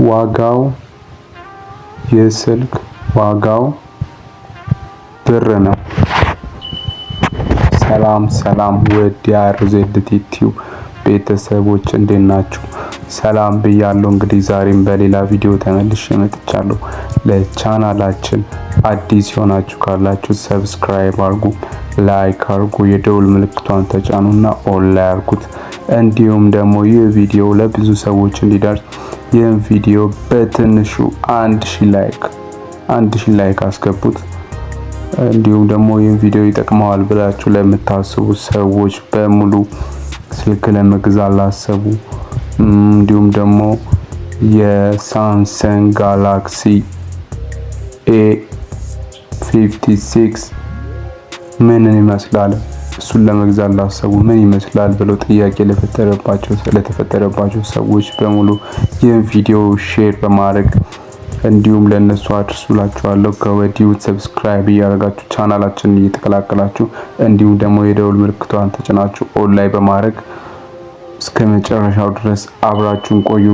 ዋጋው የስልክ ዋጋው ብር ነው። ሰላም ሰላም ውድ የአርዜድቲ ቲዩብ ቤተሰቦች፣ እንዴት ናችሁ? ሰላም ብያለሁ። እንግዲህ ዛሬም በሌላ ቪዲዮ ተመልሼ መጥቻለሁ። ለቻናላችን አዲስ የሆናችሁ ካላችሁ subscribe አድርጉ፣ like አድርጉ፣ የደውል ምልክቷን ተጫኑና all ላይ አድርጉት። እንዲሁም ደግሞ ይህ ቪዲዮ ለብዙ ሰዎች እንዲደርስ ይህን ቪዲዮ በትንሹ 1000 like፣ 1000 like አስገቡት። እንዲሁም ደግሞ ይህን ቪዲዮ ይጠቅመዋል ብላችሁ ለምታስቡ ሰዎች በሙሉ፣ ስልክ ለመግዛት ላሰቡ፣ እንዲሁም ደግሞ የ Samsung Galaxy A56 ምንን ይመስላል፣ እሱን ለመግዛት ላሰቡ ምን ይመስላል ብለው ጥያቄ ለተፈጠረባቸው ሰዎች በሙሉ ይህን ቪዲዮ share በማድረግ እንዲሁም ለእነሱ አድርሱላችኋለሁ። ከወዲሁ subscribe እያደረጋችሁ ቻናላችንን እየተቀላቀላችሁ እንዲሁም ደግሞ የደውል ምልክቷን ተጭናችሁ all ላይ በማድረግ እስከ መጨረሻው ድረስ አብራችሁን ቆዩ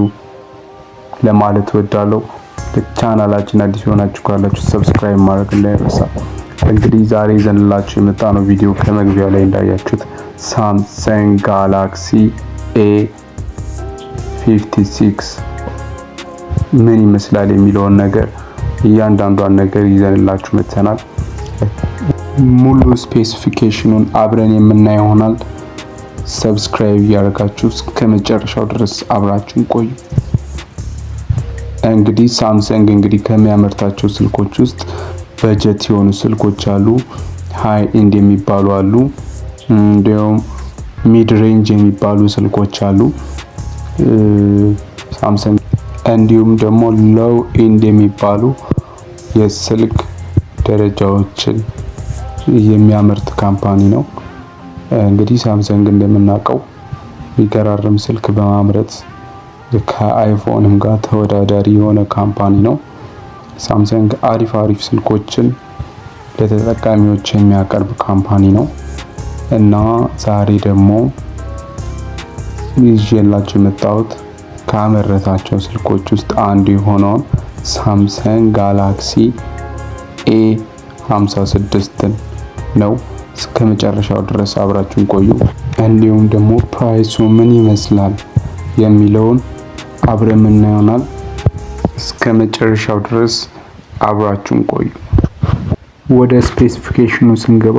ለማለት እወዳለሁ። ለቻናላችን አዲስ የሆናችሁ ካላችሁ subscribe ማድረግ እንዳይረሳ። እንግዲህ ዛሬ ይዘንላችሁ የመጣነው ቪዲዮ ከመግቢያው ላይ እንዳያችሁት Samsung Galaxy A56 ምን ይመስላል የሚለውን ነገር፣ እያንዳንዷን ነገር ይዘንላችሁ መጥተናል። ሙሉ specification ኑን አብረን የምናየው ይሆናል። Subscribe እያደረጋችሁ እስከ መጨረሻው ድረስ አብራችሁን ቆዩ። እንግዲህ Samsung እንግዲህ ከሚያመርታቸው ስልኮች ውስጥ በጀት የሆኑ ስልኮች አሉ፣ high end የሚባሉ አሉ፣ እንዲሁም mid range የሚባሉ ስልኮች አሉ Samsung፣ እንዲሁም ደግሞ low end የሚባሉ የስልክ ደረጃዎችን የሚያመርት company ነው። እንግዲህ Samsung እንደምናውቀው የሚገራርም ስልክ በማምረት ከ iPhone ም ጋር ተወዳዳሪ የሆነ company ነው። Samsung አሪፍ አሪፍ ስልኮችን ለተጠቃሚዎች የሚያቀርብ company ነው እና ዛሬ ደግሞ ይዤላችሁ የመጣሁት ካመረታቸው ስልኮች ውስጥ አንዱ የሆነውን Samsung Galaxy A 56ን ነው። እስከ መጨረሻው ድረስ አብራችሁን ቆዩ። እንዲሁም ደግሞ price ኡ ምን ይመስላል የሚለውን አብረን የምናየው ይሆናል። እስከ መጨረሻው ድረስ አብራችሁን ቆዩ። ወደ specification ኑ ስንገባ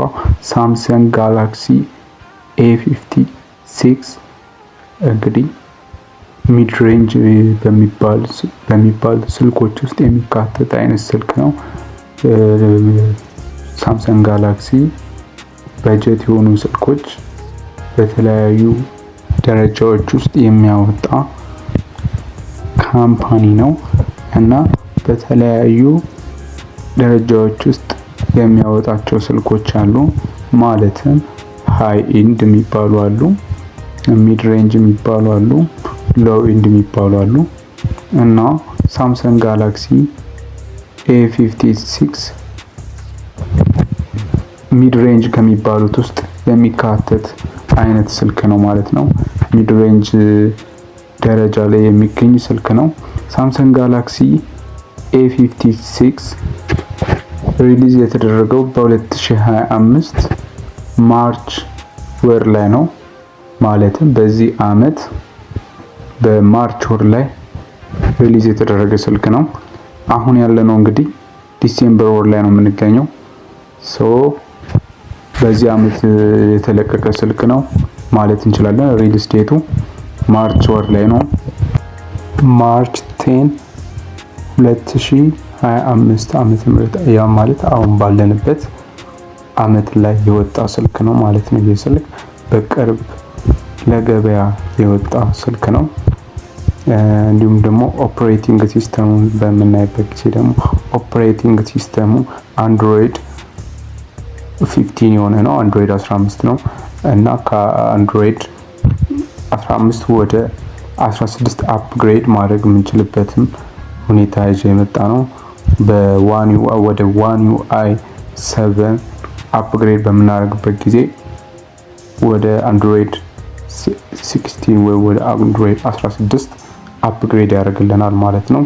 Samsung Galaxy A56 እንግዲህ mid range በሚባል ስልኮች ውስጥ የሚካተት አይነት ስልክ ነው። Samsung Galaxy በጀት የሆኑ ስልኮች በተለያዩ ደረጃዎች ውስጥ የሚያወጣ company ነው እና በተለያዩ ደረጃዎች ውስጥ የሚያወጣቸው ስልኮች አሉ። ማለትም high end የሚባሉ አሉ፣ mid range የሚባሉ አሉ፣ low end የሚባሉ አሉ እና Samsung Galaxy A56 mid range ከሚባሉት ውስጥ የሚካተት አይነት ስልክ ነው ማለት ነው። Mid range ደረጃ ላይ የሚገኝ ስልክ ነው። Samsung Galaxy A56 release የተደረገው በ2025 March ወር ላይ ነው። ማለትም በዚህ አመት በ March ወር ላይ release የተደረገ ስልክ ነው። አሁን ያለነው እንግዲህ December ወር ላይ ነው የምንገኘው። So በዚህ አመት የተለቀቀ ስልክ ነው ማለት እንችላለን። Release date ኡ March ወር ላይ ነው። March 10 2025 ዓመተ ምህረት፣ ያ ማለት አሁን ባለንበት አመት ላይ የወጣ ስልክ ነው ማለት ነው። ይህ ስልክ በቅርብ ለገበያ የወጣ ስልክ ነው። እንዲሁም ደግሞ operating system ኡን በምናይበት ጊዜ ደግሞ operating system ኡ Android 15 የሆነ ነው። Android 15 ነው እና ከ Android 15 ወደ 16 upgrade ማድረግ የምንችልበትም ሁኔታ ይዞ የመጣ ነው። በ One ወደ One UI 7 upgrade በምናደርግበት ጊዜ ወደ Android 16 ወይ ወደ Android 16 upgrade ያደርግልናል ማለት ነው።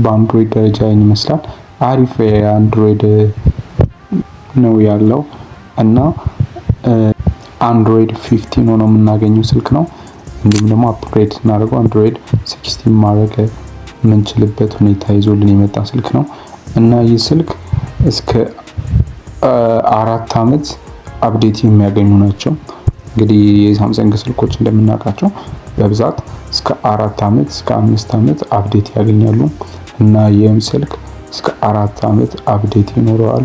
በአንድሮይድ ደረጃ ይህን ይመስላል። አሪፍ የአንድሮይድ ነው ያለው እና አንድሮይድ 15 ሆኖ የምናገኘው ስልክ ነው። እንዲሁም ደግሞ upgrade ስናደርገው አንድሮይድ 16 ማድረግ የምንችልበት ሁኔታ ይዞልን የመጣ ስልክ ነው እና ይህ ስልክ እስከ 4 አመት update የሚያገኙ ናቸው። እንግዲህ የሳምሰንግ ስልኮች እንደምናውቃቸው በብዛት እስከ 4 አመት፣ እስከ 5 አመት update ያገኛሉ እና ይህም ስልክ እስከ 4 አመት update ይኖረዋል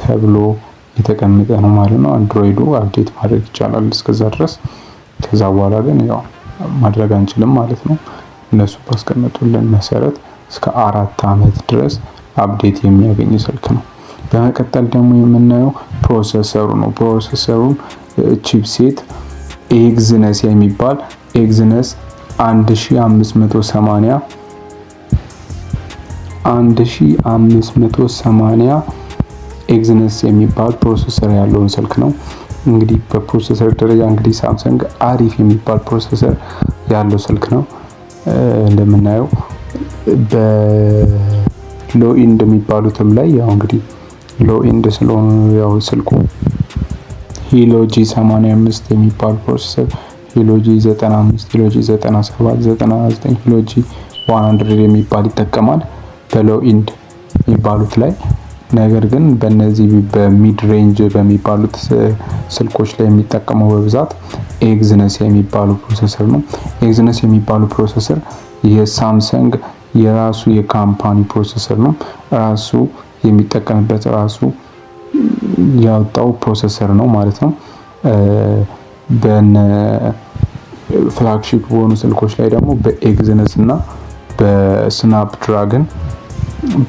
ተብሎ የተቀመጠ ነው ማለት ነው። አንድሮይዱ update ማድረግ ይቻላል እስከዛ ድረስ። ከዛ በኋላ ግን ያው ማድረግ አንችልም ማለት ነው። እነሱ ባስቀመጡልን መሰረት እስከ 4 አመት ድረስ update የሚያገኝ ስልክ ነው። በመቀጠል ደግሞ የምናየው processor ኡ ነው። Processor ኡ chipset Exynos የሚባል Exynos 1580፣ 1580 Exynos የሚባል processor ያለውን ስልክ ነው። እንግዲህ በ processor ደረጃ እንግዲህ ሳምሰንግ አሪፍ የሚባል processor ያለው ስልክ ነው። እንደምናየው በ low end የሚባሉትም ላይ፣ ያው እንግዲህ low end ስለሆኑ ያው ስልኩ Helio G85 የሚባል processor፣ Helio G95፣ Helio G97፣ 99፣ Helio G100 የሚባል ይጠቀማል በ low end የሚባሉት ላይ። ነገር ግን በእነዚህ በ mid range በሚባሉት ስልኮች ላይ የሚጠቀመው በብዛት Exynos የሚባሉ processor ነው። Exynos የሚባሉ processor የሳምሰንግ የራሱ የ company processor ነው። ራሱ የሚጠቀምበት፣ ራሱ ያወጣው processor ነው ማለት ነው። በነ flagship በሆኑ ስልኮች ላይ ደግሞ በ Exynos እና በ Snapdragon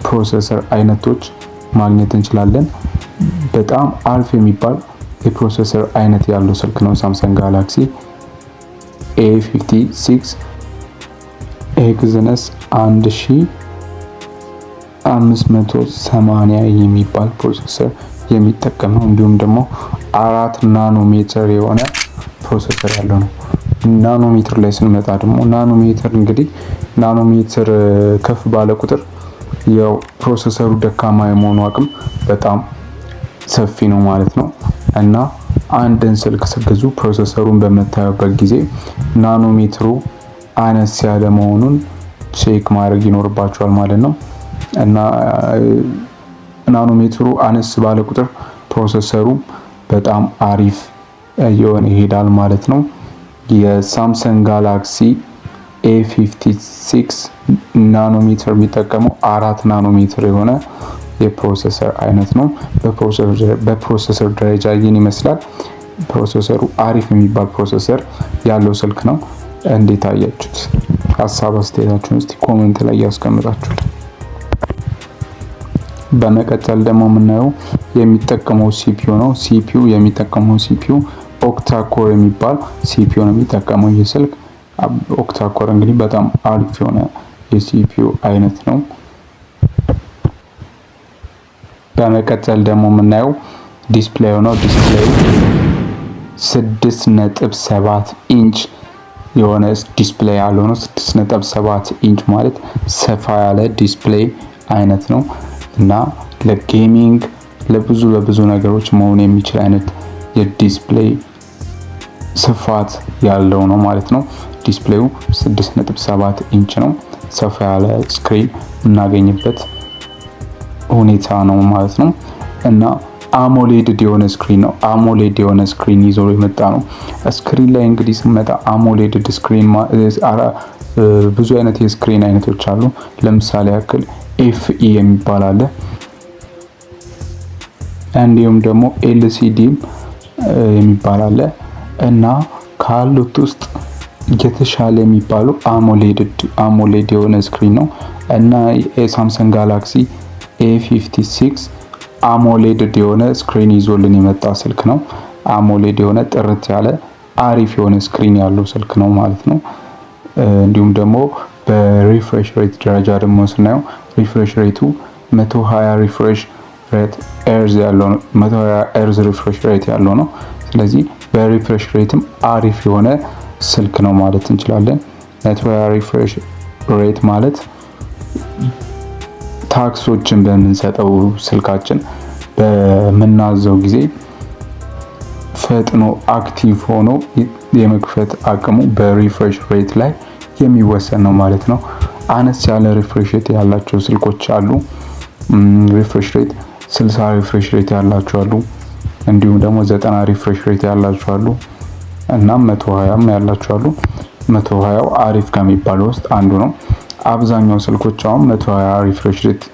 processor አይነቶች ማግኘት እንችላለን። በጣም አሪፍ የሚባል የ processor አይነት ያለው ስልክ ነው ሳምሰንግ ጋላክሲ A56። Exynos 1580 የሚባል processor የሚጠቀም ነው። እንዲሁም ደግሞ 4 ናኖሜትር የሆነ processor ያለው ነው። ናኖሜትር ላይ ስንመጣ ደግሞ ናኖሜትር እንግዲህ ናኖሜትር ከፍ ባለ ቁጥር ያው processor ኡ ደካማ የመሆኑ አቅም በጣም ሰፊ ነው ማለት ነው። እና አንድን ስልክ ስትገዙ processor ኡን በምታዩበት ጊዜ ናኖሜትሩ አነስ ያለ መሆኑን check ማድረግ ይኖርባችኋል ማለት ነው። እና ናኖሜትሩ አነስ ባለ ቁጥር processor ኡ በጣም አሪፍ እየሆነ ይሄዳል ማለት ነው። የሳምሰንግ ጋላክሲ A56 ናኖሜትር የሚጠቀመው 4 ናኖሜትር የሆነ የ processor አይነት ነው። በ processor ደረጃ ይህን ይመስላል። Processor ኡ አሪፍ የሚባል processor ያለው ስልክ ነው። እንዴት አያችሁት? ሀሳብ አስተያየታችሁን እስቲ comment ላይ ያስቀምጣችሁልን። በመቀጠል ደግሞ የምናየው የሚጠቀመው CPU ነው። CPU የሚጠቀመው CPU octa core የሚባል CPU ነው የሚጠቀመው ይህ ስልክ። Octa core እንግዲህ በጣም አሪፍ የሆነ የ CPU አይነት ነው። በመቀጠል ደግሞ የምናየው display ነው። Display ኡ 6.7 ኢንች የሆነ display ያለው ነው። 6.7 ኢንች ማለት ሰፋ ያለ display አይነት ነው እና ለ gaming፣ ለብዙ ለብዙ ነገሮች መሆን የሚችል አይነት የ display ስፋት ያለው ነው ማለት ነው። Display ኡ 6.7 ኢንች ነው። ሰፋ ያለ screen የምናገኝበት ሁኔታ ነው ማለት ነው እና AMOLED የሆነ screen ነው። AMOLED የሆነ screen ይዞ የመጣ ነው። Screen ላይ እንግዲህ ስንመጣ AMOLED screen ብዙ አይነት የ screen አይነቶች አሉ። ለምሳሌ ያክል FE የሚባል አለ። እንዲሁም ደግሞ LCD የሚባል አለ እና ካሉት ውስጥ የተሻለ የሚባለው AMOLED የሆነ screen ነው እና የሳምሰንግ ጋላክሲ A56 AMOLED የሆነ screen ይዞልን የመጣ ስልክ ነው። AMOLED የሆነ ጥርት ያለ አሪፍ የሆነ screen ያለው ስልክ ነው ማለት ነው። እንዲሁም ደግሞ በ refresh rate ደረጃ ደግሞ ስናየው refresh rate ኡ 120 refresh rate hertz ያለው ነው። 120 hertz refresh rate ያለው ነው። ስለዚህ በ refresh rate ም አሪፍ የሆነ ስልክ ነው ማለት እንችላለን። 120 refresh rate ማለት task ኦችን በምንሰጠው፣ ስልካችን በምናዘው ጊዜ ፈጥኖ active ሆኖ የመክፈት አቅሙ በ refresh rate ላይ የሚወሰን ነው ማለት ነው። አነስ ያለ refresh rate ያላቸው ስልኮች አሉ። Refresh rate 60 refresh rate ያላቸው አሉ። እንዲሁም ደግሞ 90 refresh rate ያላቸው አሉ። እናም 120ም ያላቸው አሉ። 120ው አሪፍ ከሚባለው ውስጥ አንዱ ነው። አብዛኛው ስልኮች አሁን 120 refresh rate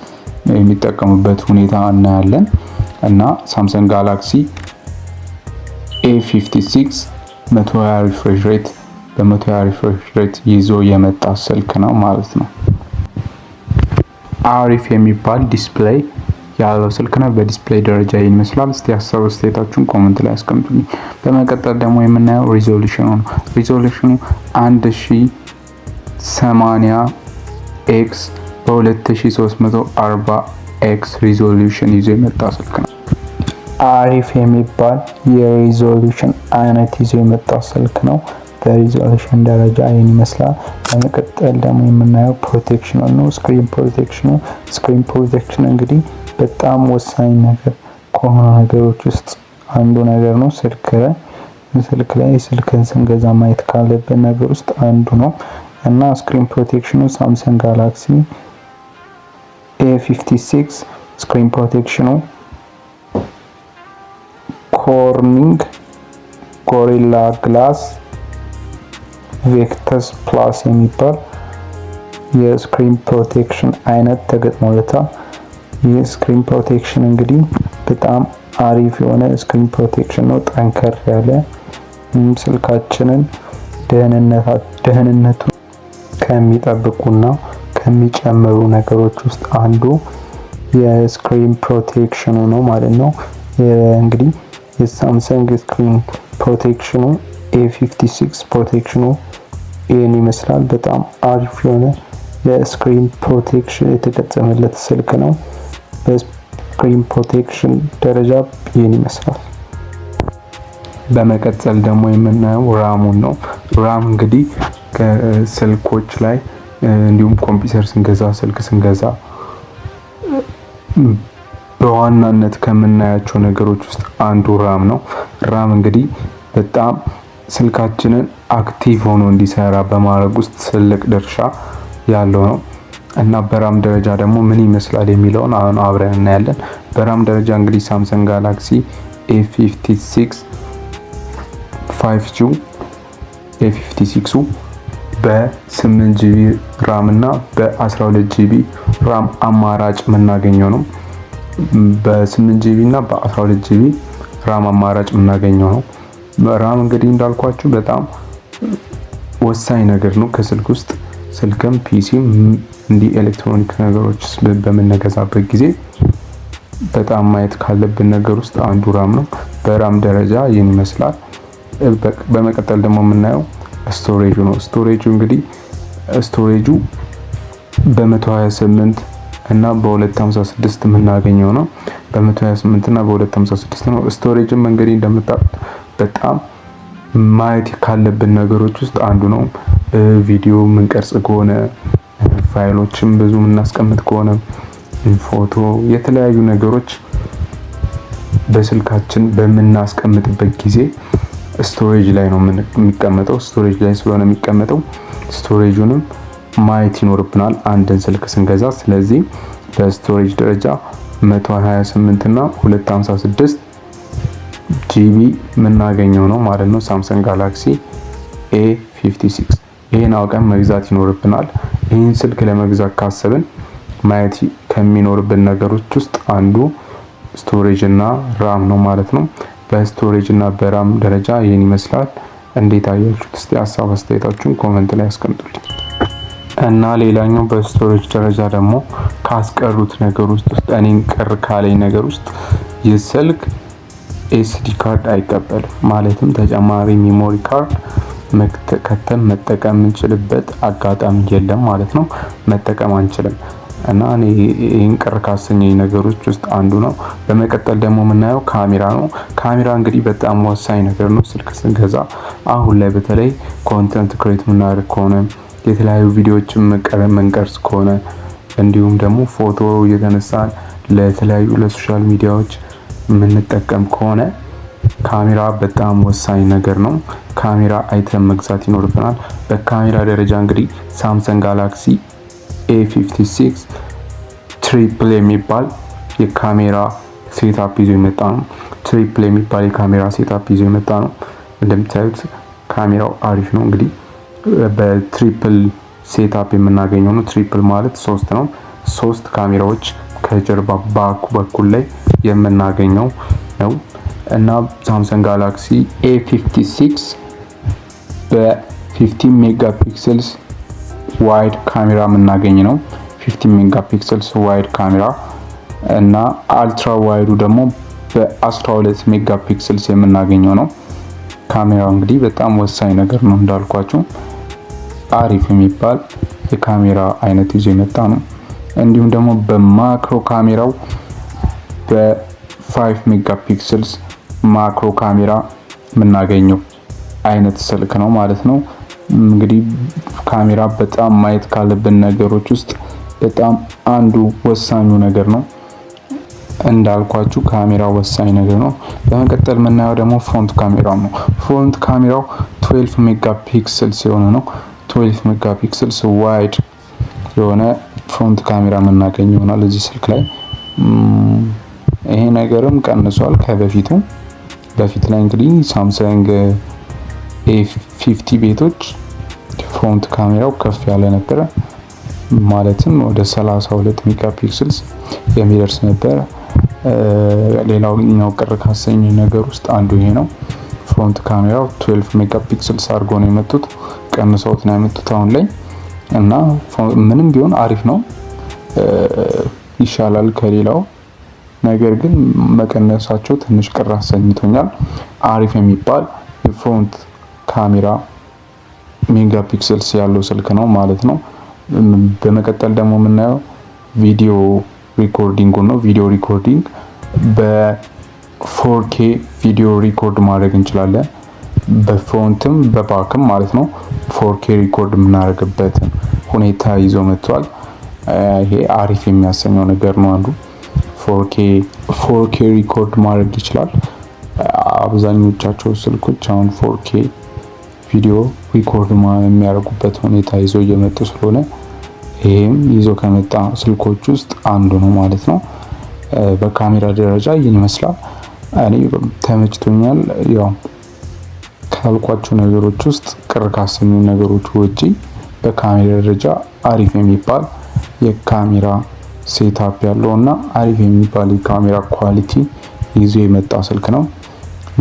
የሚጠቀሙበት ሁኔታ እናያለን። እና Samsung Galaxy A56 120 refresh rate፣ በ120 refresh rate ይዞ የመጣ ስልክ ነው ማለት ነው። አሪፍ የሚባል display ያለው ስልክ ነው። በ display ደረጃ ይመስላል። እስቲ ሀሳብ አስተያየታችሁን comment ላይ አስቀምጡልኝ። በመቀጠል ደግሞ የምናየው resolution ኑ ነው። Resolution ኑ 1080 x በ2340 x resolution ይዞ የመጣ ስልክ ነው። አሪፍ የሚባል የ resolution አይነት ይዞ የመጣ ስልክ ነው። በ resolution ደረጃ ይህን ይመስላል። በመቀጠል ደግሞ የምናየው protection ነው። Screen protection ኑ፣ screen protection እንግዲህ በጣም ወሳኝ ነገር ከሆኑ ነገሮች ውስጥ አንዱ ነገር ነው። ስልክ ላይ ስልክን ስንገዛ ማየት ካለብን ነገር ውስጥ አንዱ ነው። እና screen protection ኑ Samsung Galaxy A56 screen protection ኑ Corning Gorilla Glass Victus Plus የሚባል የ screen protection አይነት ተገጥሞለታል። ይህ screen protection እንግዲህ በጣም አሪፍ የሆነ screen protection ነው። ጠንከር ያለ፣ ስልካችንን ደህንነቱ ከሚጠብቁና ከሚጨምሩ ነገሮች ውስጥ አንዱ የ screen protection ኑ ነው ማለት ነው። እንግዲህ የ Samsung screen protection ኑ A56 protection ኑ ይህን ይመስላል። በጣም አሪፍ የሆነ የ screen protection የተገጠመለት ስልክ ነው። በ screen protection ደረጃ ይህን ይመስላል። በመቀጠል ደግሞ የምናየው RAM ኡን ነው። RAM እንግዲህ ከስልኮች ላይ እንዲሁም ኮምፒውተር ስንገዛ፣ ስልክ ስንገዛ በዋናነት ከምናያቸው ነገሮች ውስጥ አንዱ RAM ነው። RAM እንግዲህ በጣም ስልካችንን active ሆኖ እንዲሰራ በማድረግ ውስጥ ትልቅ ድርሻ ያለው ነው። እና በ RAM ደረጃ ደግሞ ምን ይመስላል የሚለውን አሁን አብረን እናያለን። በ RAM ደረጃ እንግዲህ Samsung Galaxy A56 5G፣ A56 በ8 GB RAM እና በ12 GB RAM አማራጭ የምናገኘው ነው። በ8 GB እና በ12 GB RAM አማራጭ የምናገኘው ነው። RAM እንግዲህ እንዳልኳችሁ በጣም ወሳኝ ነገር ነው ከስልክ ውስጥ። ስልክም PC ም እንዲህ ኤሌክትሮኒክ ነገሮች በምንገዛበት ጊዜ በጣም ማየት ካለብን ነገር ውስጥ አንዱ RAM ነው። በ RAM ደረጃ ይህን ይመስላል። በመቀጠል ደግሞ የምናየው storage ኡ ነው። Storage ኡ እንግዲህ storage ኡ በ128 እና በ256 የምናገኘው ነው። በ128 እና በ256 ነው። Storage ም እንግዲህ እንደምታውቁት በጣም ማየት ካለብን ነገሮች ውስጥ አንዱ ነው። ቪዲዮ የምንቀርጽ ከሆነ፣ ፋይሎችም ብዙ የምናስቀምጥ ከሆነ፣ ፎቶ፣ የተለያዩ ነገሮች በስልካችን በምናስቀምጥበት ጊዜ storage ላይ ነው የሚቀመጠው። Storage ላይ ስለሆነ የሚቀመጠው storage ኡንም ማየት ይኖርብናል አንድን ስልክ ስንገዛ። ስለዚህ በ storage ደረጃ 128 እና 256 GB የምናገኘው ነው ማለት ነው። Samsung Galaxy A56 ይህን አውቀን መግዛት ይኖርብናል። ይህን ስልክ ለመግዛት ካሰብን ማየት ከሚኖርብን ነገሮች ውስጥ አንዱ storage እና RAM ነው ማለት ነው። በ storage እና በ RAM ደረጃ ይህን ይመስላል። እንዴት አያችሁት? እስቲ ሀሳብ አስተያየታችሁን comment ላይ አስቀምጡልኝ። እና ሌላኛው በ storage ደረጃ ደግሞ ካስቀሩት ነገር ውስጥ እኔን ቅር ካለኝ ነገር ውስጥ ይህ ስልክ SD card አይቀበልም። ማለትም ተጨማሪ memory card ከተን መጠቀም የምንችልበት አጋጣሚ የለም ማለት ነው። መጠቀም አንችልም። እና እኔ ይህን ቅር ካሰኘኝ ነገሮች ውስጥ አንዱ ነው። በመቀጠል ደግሞ የምናየው ካሜራ ነው። ካሜራ እንግዲህ በጣም ወሳኝ ነገር ነው። ስልክ ስንገዛ አሁን ላይ በተለይ content create የምናደርግ ከሆነ፣ የተለያዩ ቪዲዮዎችን ምንቀርጽ ከሆነ፣ እንዲሁም ደግሞ ፎቶ እየተነሳን ለተለያዩ ለ social media ዎች የምንጠቀም ከሆነ ካሜራ በጣም ወሳኝ ነገር ነው። ካሜራ አይተን መግዛት ይኖርብናል። በካሜራ ደረጃ እንግዲህ Samsung Galaxy A56 triple የሚባል የካሜራ setup ይዞ የመጣ ነው። Triple የሚባል የካሜራ setup ይዞ የመጣ ነው። እንደምታዩት ካሜራው አሪፍ ነው። እንግዲህ በ triple setup የምናገኘው ነው። Triple ማለት ሶስት ነው። ሶስት ካሜራዎች ከጀርባ back በኩል ላይ የምናገኘው ነው እና Samsung Galaxy A56 በ15 megapixels wide camera የምናገኝ ነው። 15 megapixels wide camera እና ultra wide ኡ ደግሞ በ12 megapixels የምናገኘው ነው። ካሜራው እንግዲህ በጣም ወሳኝ ነገር ነው፣ እንዳልኳችሁ አሪፍ የሚባል የካሜራ አይነት ይዞ የመጣ ነው። እንዲሁም ደግሞ በ macro ካሜራው በ5 megapixels macro camera የምናገኘው አይነት ስልክ ነው ማለት ነው። እንግዲህ ካሜራ በጣም ማየት ካለብን ነገሮች ውስጥ በጣም አንዱ ወሳኙ ነገር ነው። እንዳልኳችሁ ካሜራ ወሳኝ ነገር ነው። በመቀጠል የምናየው ደግሞ front ካሜራው ነው። Front ካሜራው 12 megapixels የሆነ ነው። 12 megapixels wide የሆነ front camera የምናገኝ ይሆናል እዚህ ስልክ ላይ። ይሄ ነገርም ቀንሷል ከበፊቱ። በፊት ላይ እንግዲህ Samsung A50 ቤቶች front ካሜራው ከፍ ያለ ነበረ። ማለትም ወደ 32 megapixels የሚደርስ ነበረ። ሌላኛው ቅር ካሰኘኝ ነገር ውስጥ አንዱ ይሄ ነው። Front ካሜራው 12 megapixels አድርጎ ነው የመጡት፣ ቀንሰውት ነው ያመጡት አሁን ላይ። እና ምንም ቢሆን አሪፍ ነው፣ ይሻላል ከሌላው። ነገር ግን መቀነሳቸው ትንሽ ቅር አሰኝቶኛል። አሪፍ የሚባል የ front camera megapixels ያለው ስልክ ነው ማለት ነው። በመቀጠል ደግሞ የምናየው video recording ነው። Video recording በ 4K video record ማድረግ እንችላለን። በ front ም በ back ም ማለት ነው። 4K record የምናደርግበትን ሁኔታ ይዞ መጥቷል። ይሄ አሪፍ የሚያሰኘው ነገር ነው አንዱ። 4K record ማድረግ ይችላል። አብዛኞቻቸው ስልኮች አሁን 4K video record የሚያደርጉበት ሁኔታ ይዞ እየመጡ ስለሆነ ይሄም ይዞ ከመጣ ስልኮች ውስጥ አንዱ ነው ማለት ነው። በካሜራ ደረጃ ይህን ይመስላል። እኔ ተመችቶኛል። ያው ካልኳቸው ነገሮች ውስጥ ቅር ካሰኙ ነገሮች ውጪ በካሜራ ደረጃ አሪፍ የሚባል የካሜራ setup ያለው እና አሪፍ የሚባል የካሜራ quality ይዞ የመጣ ስልክ ነው።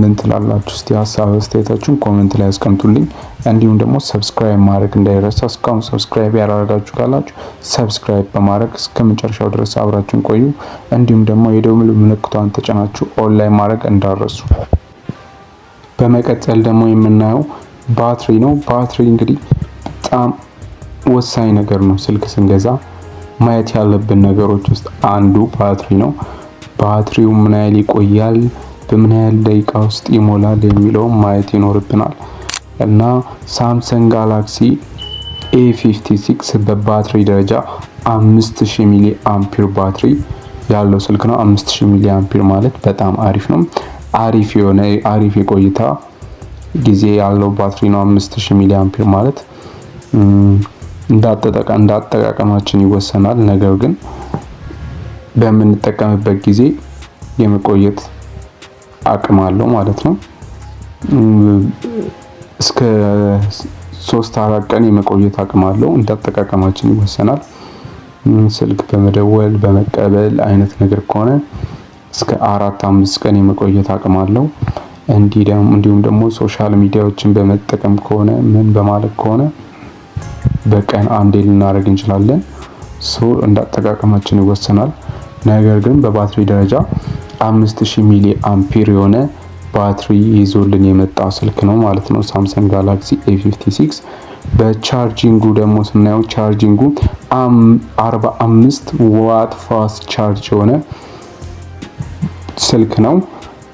ምን ትላላችሁ? እስቲ ሀሳብ አስተያየታችሁን comment ላይ አስቀምጡልኝ። እንዲሁም ደግሞ subscribe ማድረግ እንዳይረሳ። እስካሁን subscribe ያላደረጋችሁ ካላችሁ subscribe በማድረግ እስከ መጨረሻው ድረስ አብራችሁን ቆዩ። እንዲሁም ደግሞ የደወል ምልክቷን ተጭናችሁ all ላይ ማድረግ እንዳትረሱ። በመቀጠል ደግሞ የምናየው ባትሪ ነው። ባትሪ እንግዲህ በጣም ወሳኝ ነገር ነው። ስልክ ስንገዛ ማየት ያለብን ነገሮች ውስጥ አንዱ ባትሪ ነው። ባትሪው ምን ያህል ይቆያል፣ በምን ያህል ደቂቃ ውስጥ ይሞላል የሚለውን ማየት ይኖርብናል። እና Samsung Galaxy A56 በባትሪ ደረጃ 5000 milliampere ባትሪ ያለው ስልክ ነው። 5000 milliampere ማለት በጣም አሪፍ ነው። አሪፍ የሆነ አሪፍ የቆይታ ጊዜ ያለው ባትሪ ነው። 5000 milliampere ማለት እንዳጠቃቀማችን ይወሰናል። ነገር ግን በምንጠቀምበት ጊዜ የመቆየት አቅም አለው ማለት ነው። እስከ 3-4 ቀን የመቆየት አቅም አለው። እንዳጠቃቀማችን ይወሰናል። ስልክ በመደወል በመቀበል አይነት ነገር ከሆነ እስከ 4-5 ቀን የመቆየት አቅም አለው። እንዲሁም ደግሞ social media ዎችን በመጠቀም ከሆነ፣ ምን በማለት ከሆነ በቀን አንዴ ልናደርግ እንችላለን። So እንዳጠቃቀማችን ይወሰናል። ነገር ግን በባትሪ ደረጃ 5000 milliampere የሆነ ባትሪ ይዞልን የመጣ ስልክ ነው ማለት ነው። Samsung Galaxy A56 በ charging ኡ ደግሞ ስናየው charging ኡ 45 watt fast charge የሆነ ስልክ ነው።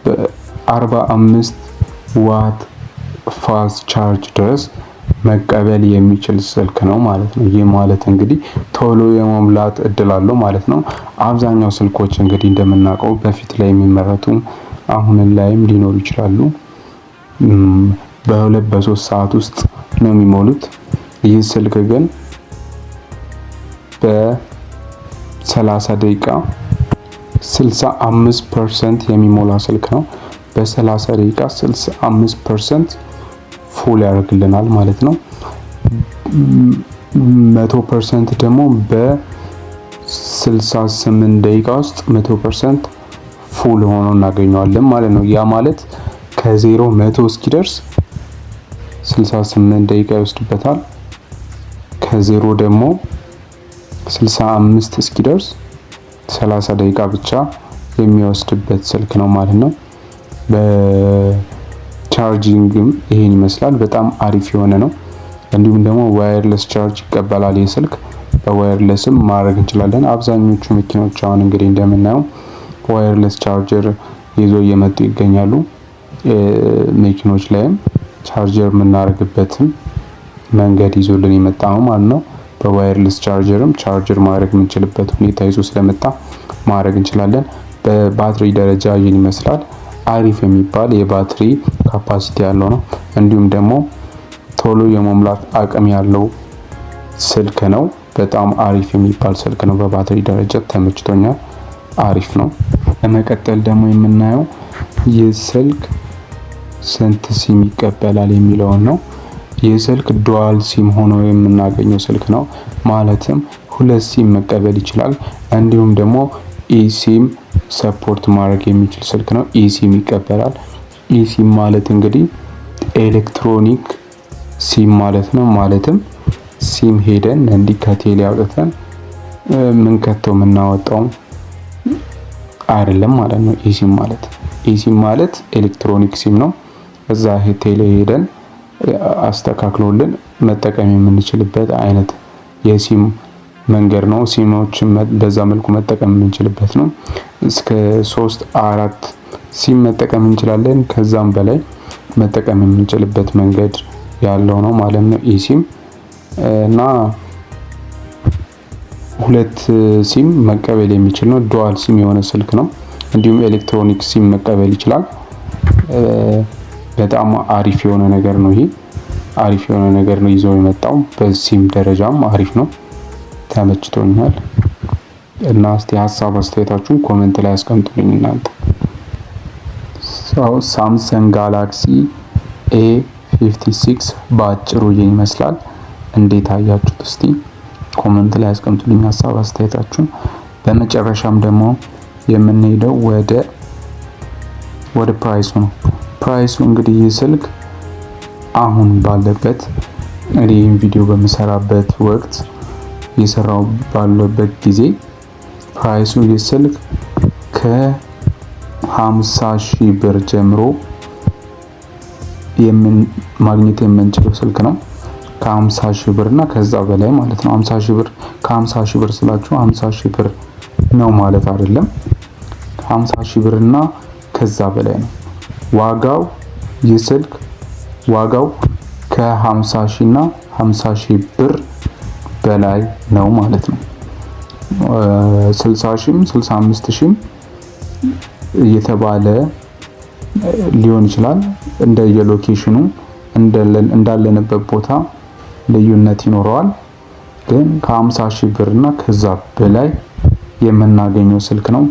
በ45 watt fast charge ድረስ መቀበል የሚችል ስልክ ነው ማለት ነው። ይህ ማለት እንግዲህ ቶሎ የመሙላት እድል አለው ማለት ነው። አብዛኛው ስልኮች እንግዲህ እንደምናውቀው በፊት ላይ የሚመረቱ አሁን ላይም ሊኖሩ ይችላሉ፣ በ2 በ3 ሰዓት ውስጥ ነው የሚሞሉት። ይህ ስልክ ግን በ30 ደቂቃ 65% የሚሞላ ስልክ ነው። በ30 ደቂቃ 65% full ያደርግልናል ማለት ነው። 100% ደግሞ በ68 ደቂቃ ውስጥ 100% full ሆኖ እናገኘዋለን ማለት ነው። ያ ማለት ከ0 100 እስኪደርስ 68 ደቂቃ ይወስድበታል። ከ0 ደግሞ 65 እስኪደርስ 30 ደቂቃ ብቻ የሚወስድበት ስልክ ነው ማለት ነው። በ charging ም ይሄን ይመስላል። በጣም አሪፍ የሆነ ነው። እንዲሁም ደግሞ wireless charge ይቀበላል ይህ ስልክ። በ wireless ም ማድረግ እንችላለን። አብዛኞቹ መኪኖች አሁን እንግዲህ እንደምናየው wireless charger ይዞ እየመጡ ይገኛሉ። መኪኖች ላይም ቻርጀር የምናደርግበትም መንገድ ይዞልን የመጣ ነው ማለት ነው። በ wireless charger ም charger ማድረግ የምንችልበት ሁኔታ ይዞ ስለመጣ ማድረግ እንችላለን። በባትሪ ደረጃ ይህን ይመስላል። አሪፍ የሚባል የባትሪ capacity ያለው ነው። እንዲሁም ደግሞ ቶሎ የመሙላት አቅም ያለው ስልክ ነው። በጣም አሪፍ የሚባል ስልክ ነው። በባትሪ ደረጃ ተመችቶኛል። አሪፍ ነው። ለመቀጠል ደግሞ የምናየው ይህ ስልክ ስንት ሲም ይቀበላል የሚለውን ነው። ይህ ስልክ dual SIM ሆኖ የምናገኘው ስልክ ነው። ማለትም ሁለት ሲም መቀበል ይችላል። እንዲሁም ደግሞ eSIM support ማድረግ የሚችል ስልክ ነው። eSIM ይቀበላል። eSIM ማለት እንግዲህ electronic SIM ማለት ነው። ማለትም ሲም ሄደን እንዲህ ከቴሌ አውጥተን ምንከተው የምናወጣው አይደለም ማለት ነው። eSIM ማለት eSIM ማለት electronic SIM ነው። እዛ ቴሌ ሄደን አስተካክሎልን መጠቀም የምንችልበት አይነት የሲም መንገድ ነው። ሲሞችን በዛ መልኩ መጠቀም የምንችልበት ነው። እስከ ሶስት አራት ሲም መጠቀም እንችላለን። ከዛም በላይ መጠቀም የምንችልበት መንገድ ያለው ነው ማለት ነው eSIM። እና ሁለት ሲም መቀበል የሚችል ነው። Dual SIM የሆነ ስልክ ነው። እንዲሁም electronic SIM መቀበል ይችላል። በጣም አሪፍ የሆነ ነገር ነው። ይሄ አሪፍ የሆነ ነገር ነው ይዞ የመጣው። በሲም ደረጃም አሪፍ ነው። ተመችቶኛል። እና እስቲ ሀሳብ አስተያየታችሁን comment ላይ አስቀምጡልኝ እናንተ። Samsung Galaxy A56 በአጭሩ ይህን ይመስላል። እንዴት አያችሁት? እስቲ comment ላይ አስቀምጡልኝ ሀሳብ አስተያየታችሁን። በመጨረሻም ደግሞ የምንሄደው ወደ price ኡ ነው። Price ኡ እንግዲህ ይህ ስልክ አሁን ባለበት፣ እኔ ይህን ቪዲዮ በምሰራበት ወቅት እየሰራው ባለበት ጊዜ price ኡ ይህ ስልክ ከ50,000 ብር ጀምሮ ማግኘት የምንችለው ስልክ ነው። ከ50,000 ብር እና ከዛ በላይ ማለት ነው። 50 ሺህ ብር፣ ከ50 ሺህ ብር ስላችሁ 50 ሺህ ብር ነው ማለት አይደለም። 50 ሺህ ብር እና ከዛ በላይ ነው ዋጋው። ይህ ስልክ ዋጋው ከ50 ሺህ እና 50 ሺህ ብር በላይ ነው ማለት ነው። 60 ሺህም 65 ሺህም እየተባለ ሊሆን ይችላል። እንደየ location ኑ እንዳለንበት ቦታ ልዩነት ይኖረዋል። ግን ከ50 ሺህ ብር እና ከዛ በላይ የምናገኘው ስልክ ነው።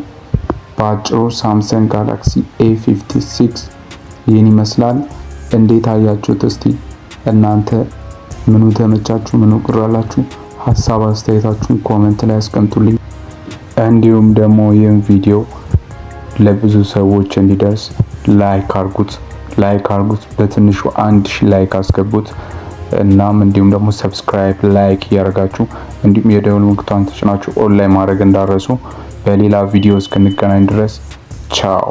በአጭሩ Samsung Galaxy A56 ይህን ይመስላል። እንዴት አያችሁት? እስቲ እናንተ ምኑ ተመቻችሁ? ምኑ ቅር አላችሁ? ሀሳብ አስተያየታችሁን comment ላይ አስቀምጡልኝ። እንዲሁም ደግሞ ይህን ቪዲዮ ለብዙ ሰዎች እንዲደርስ like አርጉት፣ like አርጉት። በትንሹ 1,000 like አስገቡት። እናም እንዲሁም ደግሞ subscribe፣ like እያደረጋችሁ እንዲሁም የደወል ምልክቷን ተጭናችሁ all ላይ ማድረግ እንዳትረሱ። በሌላ ቪዲዮ እስክንገናኝ ድረስ ቻው።